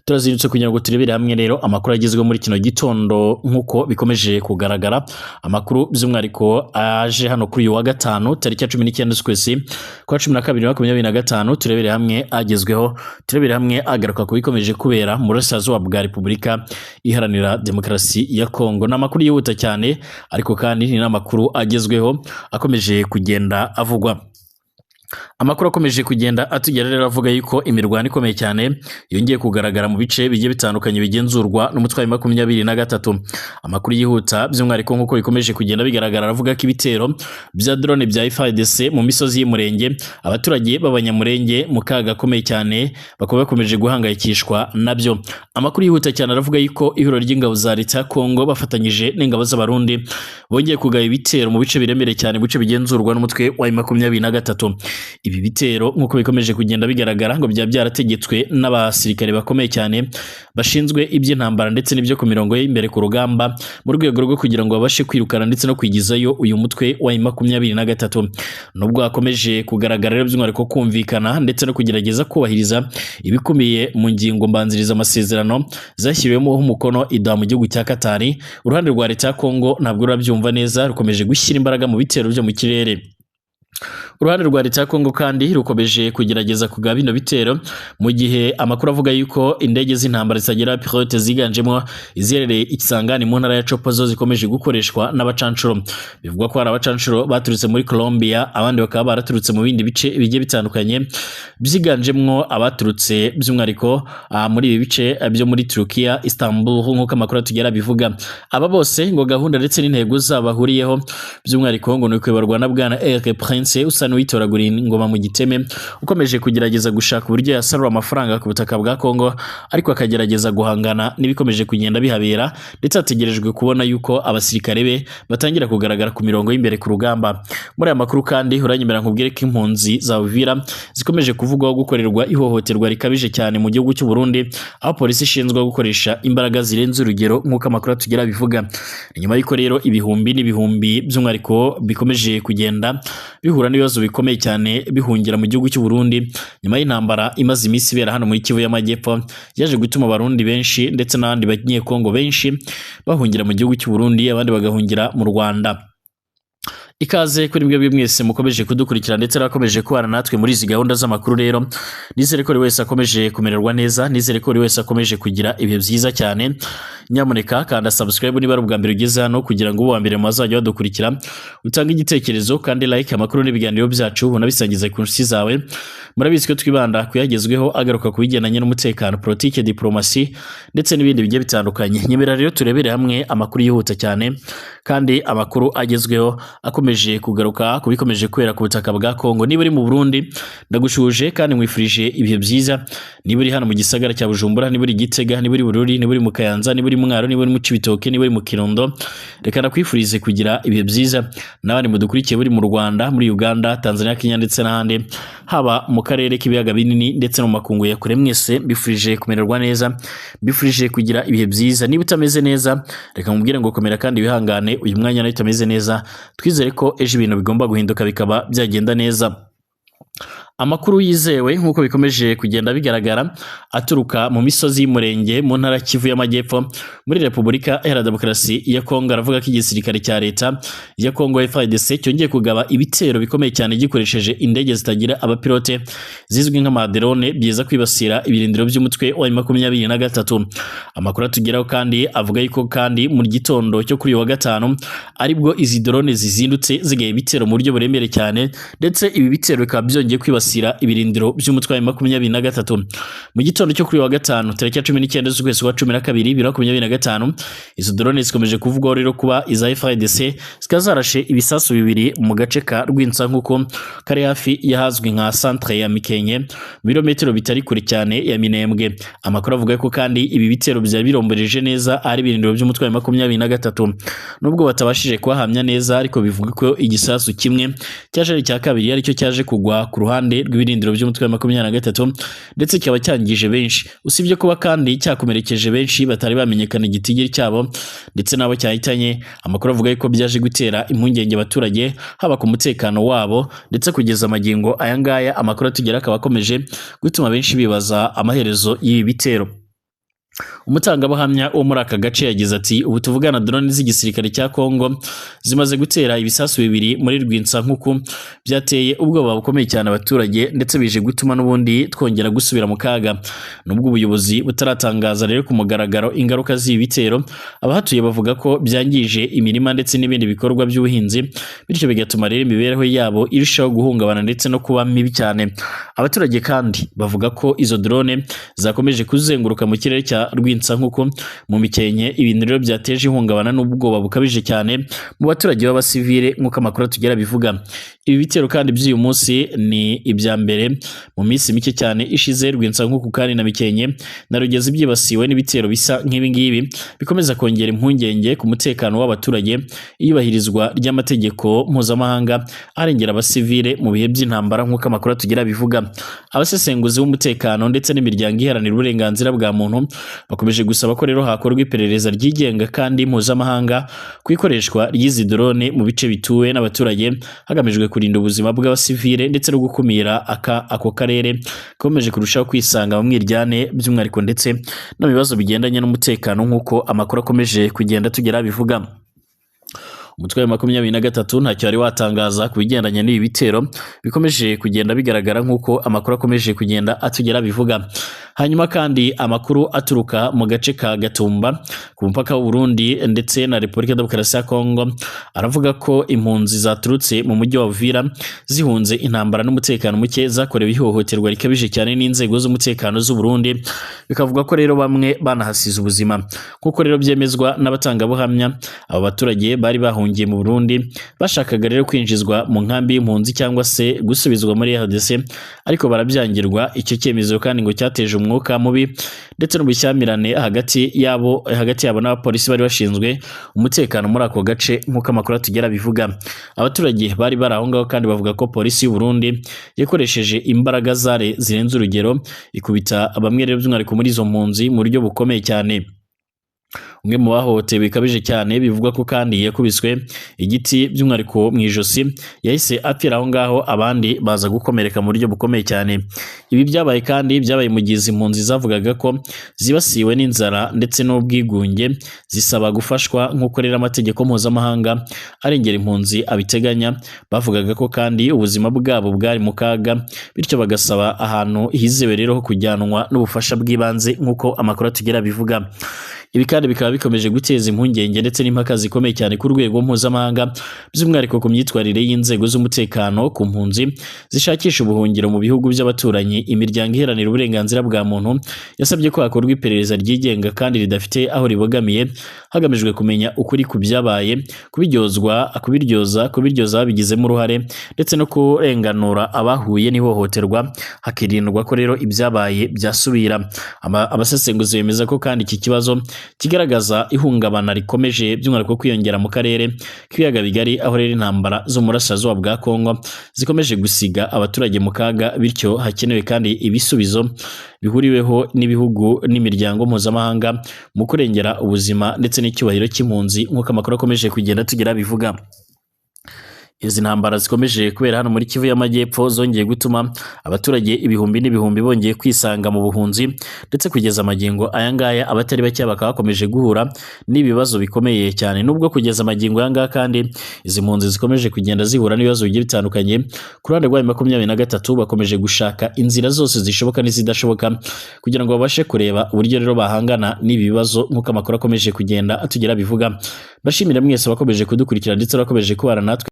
Turazindutse kugira ngo turebere hamwe rero amakuru agezweho muri kino gitondo nk'uko bikomeje kugaragara. Amakuru by'umwihariko aje hano kuri uyu wa gatanu tariki ya 19 z'ukwezi kwa 12 2025, turebere hamwe agezweho, turebere hamwe agaruka ku bikomeje kubera mu burasirazuba bwa Repubulika Iharanira Demokarasi ya Kongo. Ni amakuru yihuta cyane, ariko kandi ni n'amakuru agezweho akomeje kugenda avugwa. Amakuru akomeje kugenda atugera rero avuga yuko imirwano ikomeye cyane yongeye kugaragara mu bice bigiye bitandukanye bigenzurwa n'umutwe wa 23. Amakuru yihuta by'umwihariko nk'uko bikomeje kugenda bigaragara aravuga ko ibitero bya drone bya FARDC mu misozi y'Umurenge, abaturage b'Abanyamurenge mu kaga gakomeye cyane bakaba bakomeje guhangayikishwa nabyo. Amakuru yihuta cyane aravuga yuko ihuriro ry'ingabo za leta ya Kongo bafatanyije n'ingabo z'Abarundi bongeye kugaba ibitero mu bice biremereye cyane mu bice bigenzurwa n'umutwe wa 23. Ibi bitero nk'uko bikomeje kugenda bigaragara ngo byaba byarategetswe n'abasirikare bakomeye cyane bashinzwe iby'intambara ndetse n'ibyo ku mirongo y'imbere ku rugamba, mu rwego rwo kugira ngo babashe kwirukana ndetse no kwigizayo uyu mutwe wa 23. Nubwo hakomeje kugaragara rero by'umwihariko kumvikana ndetse no kugerageza kubahiriza ibikubiye mu ngingo mbanziriza amasezerano zashyiriwemo umukono i Doha mu gihugu cya Katari, uruhande rwa leta ya Kongo ntabwo rurabyumva neza, rukomeje gushyira imbaraga mu bitero byo mu kirere. Uruhande rwa leta ya Kongo kandi rukomeje kugerageza kugaba bino bitero mu gihe amakuru avuga yuko indege z'intambara zitagira pilote ziganjemo iziherereye i Kisangani mu ntara ya Chopo zo zikomeje gukoreshwa n'abacanshuro. Bivugwa ko hari abacanshuro baturutse muri Colombia, abandi bakaba baraturutse mu bindi bice bigiye bitandukanye byiganjemwo abaturutse by'umwihariko muri ibi bice byo muri Turukiya, Istanbul, nk'uko amakuru atugera bivuga. Aba bose ngo gahunda ndetse n'intego zabo bahuriyeho by'umwihariko ngo ni ukuyoborwa na bwana Eric Prince usa n'uwitoragura ingoma mu giteme, ukomeje kugerageza gushaka uburyo yasarura amafaranga ku butaka bwa Kongo, ariko akagerageza guhangana n'ibikomeje kugenda bihabera, ndetse hategerejwe kubona yuko abasirikare be batangira kugaragara ku mirongo y'imbere ku rugamba. Muri aya makuru kandi uranyemera nkubwire ko impunzi za Uvira zikomeje kuvugwaho gukorerwa ihohoterwa rikabije cyane mu gihugu cy'u Burundi, aho polisi ishinzwe gukoresha imbaraga zirenze urugero nk'uko amakuru atugera bivuga. Ni nyuma y'uko rero ibihumbi n'ibihumbi by'umwihariko bikomeje kugenda bihura n'ibibazo bikomeye cyane bihungira mu gihugu cy'u Burundi nyuma y'intambara imaze iminsi ibera hano muri Kivu y'Amajyepfo, yaje gutuma Abarundi benshi ndetse n'abandi Banyekongo benshi bahungira mu gihugu cy'u Burundi, abandi bagahungira mu Rwanda. Ikaze kuri mwebwe mwese mukomeje kudukurikira ndetse n'abakomeje kubana natwe muri izi gahunda z'amakuru. Rero nizere ko buri wese akomeje kumererwa neza, nizere ko buri wese akomeje kugira ibihe byiza cyane. Nyamuneka kanda subscribe niba ari ubwa mbere ugeze hano, kugira ngo ube uwa mbere mu bazajya badukurikira, utange igitekerezo kandi like amakuru n'ibiganiro byacu, unabisangize ku nshuti zawe. Murabizi ko twibanda kuyagezweho agaruka ku bigendanye n'umutekano, politike, diplomasi ndetse n'ibindi bigiye bitandukanye. Nyemera rero turebere hamwe amakuru yihuta cyane kandi amakuru agezweho akomeje kugaruka ku bikomeje kubera ku butaka bwa Kongo. Niba uri mu Burundi ndagushuje kandi nkwifurije ibihe byiza. Niba uri hano mu gisagara cya Bujumbura, niba uri Gitega, niba uri Bururi, niba uri mu Kayanza, niba uri Mwaro, niba uri mu Cibitoke, niba uri mu Kirundo, reka nakwifurize kugira ibihe byiza. N'abandi mudukurikiye buri mu Rwanda, muri Uganda, Tanzania, Kenya ndetse n'ahandi, haba mu karere k'ibiyaga binini ndetse no mu makungu ya kure, mwese mbifurije kumererwa neza, mbifurije kugira ibihe byiza. Niba utameze neza reka nkubwire ngo komera kandi wihangane, uyu mwanya nawe utameze neza, twizere ko ejo ibintu bigomba guhinduka bikaba byagenda neza. Amakuru yizewe nk'uko bikomeje kugenda bigaragara aturuka mu misozi y'Umurenge mu ntara Kivu y'Amajyepfo muri Repubulika Iharanira Demokarasi ya Kongo aravuga ko igisirikare cya leta ya Kongo FARDC cyongeye kugaba ibitero bikomeye cyane gikoresheje indege zitagira abapilote zizwi nk'amadrone, byiza kwibasira ibirindiro by'umutwe wa 23. Amakuru atugeraho kandi avuga yuko kandi mu gitondo cyo kuri uyu wa gatanu aribwo izi drone zizindutse zigaye ibitero mu buryo buremereye cyane, ndetse ibi bitero bikaba byongeye kwibasira ibirindiro by'umutwe wa 23. Mu gitondo cyo kuri wa gatanu tariki ya 19 z'ukwezi kwa 12 2025, izo drone zikomeje kuvugwaho rero kuba iza FARDC zikaba zarashe ibisasu bibiri mu gace ka Rwinsa nk'uko kari hafi y'ahazwi nka centre ya Mikenke, birometero bitari kure cyane ya Minembwe. Amakuru avuga ko kandi ibi bitero byari birombereje neza ari ibirindiro by'umutwe wa 23, nubwo batabashije kuhahamya neza, ariko bivuga ko igisasu kimwe cyaje ari icya kabiri aricyo cyaje kugwa ku ruhande rw'ibirindiro by'umutwe wa 23, ndetse kikaba cyangije benshi, usibye kuba kandi cyakomerekeje benshi batari bamenyekana igitigiri cyabo ndetse n'abo cyahitanye. Amakuru avuga yuko byaje gutera impungenge abaturage haba ku mutekano wabo, ndetse kugeza amagingo aya ngaya amakuru atugera akaba akomeje gutuma benshi bibaza amaherezo y'ibi bitero. Umutangabuhamya wo muri aka gace yagize ati: "Ubu tuvugana drone z'igisirikare cya Kongo zimaze gutera ibisasu bibiri muri Rwinsankuku, byateye ubwoba bukomeye cyane abaturage ndetse bije gutuma n'ubundi twongera gusubira mu kaga." Nubwo ubuyobozi butaratangaza rero ku mugaragaro ingaruka z'ibi bitero, abahatuye bavuga ko byangije imirima ndetse n'ibindi bikorwa by'ubuhinzi, bityo bigatuma rero imibereho yabo irushaho guhungabana ndetse no kuba mibi cyane. Abaturage kandi bavuga ko izo drone zakomeje kuzenguruka mu kirere cya Rwinsankuku mu Mikenke, ibintu rero byateje ihungabana n'ubwoba bukabije cyane mu baturage b'abasivile nk'uko amakuru atugera bivuga. Ibi bitero kandi by'uyu munsi ni ibya mbere mu minsi mike cyane ishize Rwinsankuku kandi na Mikenke na Rugezi byibasiwe n'ibitero bisa nk'ibi ngibi, bikomeza kongera impungenge ku mutekano w'abaturage, iyubahirizwa ry'amategeko mpuzamahanga arengera abasivile mu bihe by'intambara nk'uko amakuru atugera bivuga. Abasesenguzi b'umutekano ndetse n'imiryango iharanira uburenganzira bwa muntu bakomeje gusaba ko rero hakorwa iperereza ryigenga kandi mpuzamahanga ku ikoreshwa ry'izi drone mu bice bituwe n'abaturage, hagamijwe kurinda ubuzima bw'abasivile ndetse no gukumira ako karere gakomeje kurushaho kwisanga mu mwiryane by'umwihariko ndetse no mu bibazo bigendanye n'umutekano nk'uko amakuru akomeje kugenda tugera bivuga. Umutwe wa 23 ntacyo wari watangaza ku bigendanye n'ibi bitero bikomeje kugenda bigaragara nk'uko amakuru akomeje kugenda atugera bivuga. Hanyuma kandi amakuru aturuka mu gace ka Gatumba ku mupaka w'u Burundi ndetse na Repubulika Demokarasi ya Kongo aravuga ko impunzi zaturutse mu mujyi wa Uvira zihunze intambara n'umutekano muke zakorewe ihohoterwa rikabije cyane n'inzego z'umutekano z'u Burundi, bikavuga ko rero bamwe banahasize ubuzima. Nk'uko rero byemezwa n'abatangabuhamya, aba baturage bari bahungiye mu Burundi bashakaga rero kwinjizwa mu nkambi y'impunzi cyangwa se gusubizwa muri RDC, ariko barabyangirwa. Icyo cyemezo kandi ngo cyateje umwuka mubi ndetse n'ubushyamirane hagati yabo n'abapolisi bari bashinzwe umutekano muri ako gace nk'uko amakuru atugera bivuga. Abaturage bari bari aho ngaho kandi bavuga ko polisi y'u Burundi yakoresheje imbaraga zare zirenze urugero ikubita bamwe rero by'umwihariko muri izo mpunzi mu buryo bukomeye cyane. Umwe mu bahohotewe bikabije cyane bivugwa ko kandi yakubiswe igiti by'umwihariko mu ijosi, yahise apfira aho ngaho, abandi baza gukomereka mu buryo bukomeye cyane. Ibi byabaye kandi byabaye mu gihe izi mpunzi zavugaga ko zibasiwe n'inzara ndetse n'ubwigunge, zisaba gufashwa nk'uko rero amategeko mpuzamahanga arengera impunzi abiteganya. Bavugaga ko kandi ubuzima bwabo bwari mu kaga, bityo bagasaba ahantu hizewe rero ho kujyanwa n'ubufasha bw'ibanze nk'uko amakuru atugera bivuga. Ibi kandi bikaba bikomeje guteza impungenge ndetse n'impaka zikomeye cyane ku rwego mpuzamahanga, by'umwihariko ku myitwarire y'inzego z'umutekano ku mpunzi zishakisha ubuhungiro mu bihugu by'abaturanyi. Imiryango iharanira uburenganzira bwa muntu yasabye ko hakorwa iperereza ryigenga kandi ridafite aho ribogamiye, hagamijwe kumenya ukuri ku byabaye, kubiryoza ababigizemo uruhare ndetse no kurenganura abahuye n'ihohoterwa, hakirindwa ko rero ibyabaye byasubira. Abasesenguzi bemeza ko kandi iki kibazo kigaragaza ihungabana rikomeje by'umwihariko kwiyongera mu karere k'ibiyaga bigari, aho rero intambara zo mu burasirazuba bwa Kongo zikomeje gusiga abaturage mu kaga, bityo hakenewe kandi ibisubizo bihuriweho n'ibihugu n'imiryango mpuzamahanga mu kurengera ubuzima ndetse n'icyubahiro cy'impunzi nk'uko amakuru akomeje kugenda tugira bivuga. Izi ntambara zikomeje kubera hano muri Kivu y'Amajyepfo zongeye gutuma abaturage ibihumbi n'ibihumbi bongeye kwisanga mu buhunzi, ndetse kugeza amagingo aya ngaya abatari bake bakaba bakomeje guhura n'ibibazo bikomeye cyane. Nubwo kugeza amagingo aya ngaya kandi izi mpunzi zikomeje kugenda zihura n'ibibazo bigiye bitandukanye, ku ruhande rwa 23 bakomeje gushaka inzira zose zishoboka n'izidashoboka kugira ngo babashe kureba uburyo rero bahangana n'ibi bibazo nk'uko amakuru akomeje kugenda atugera bivuga. Bashimira mwese bakomeje kudukurikira ndetse bakomeje kubana natwe.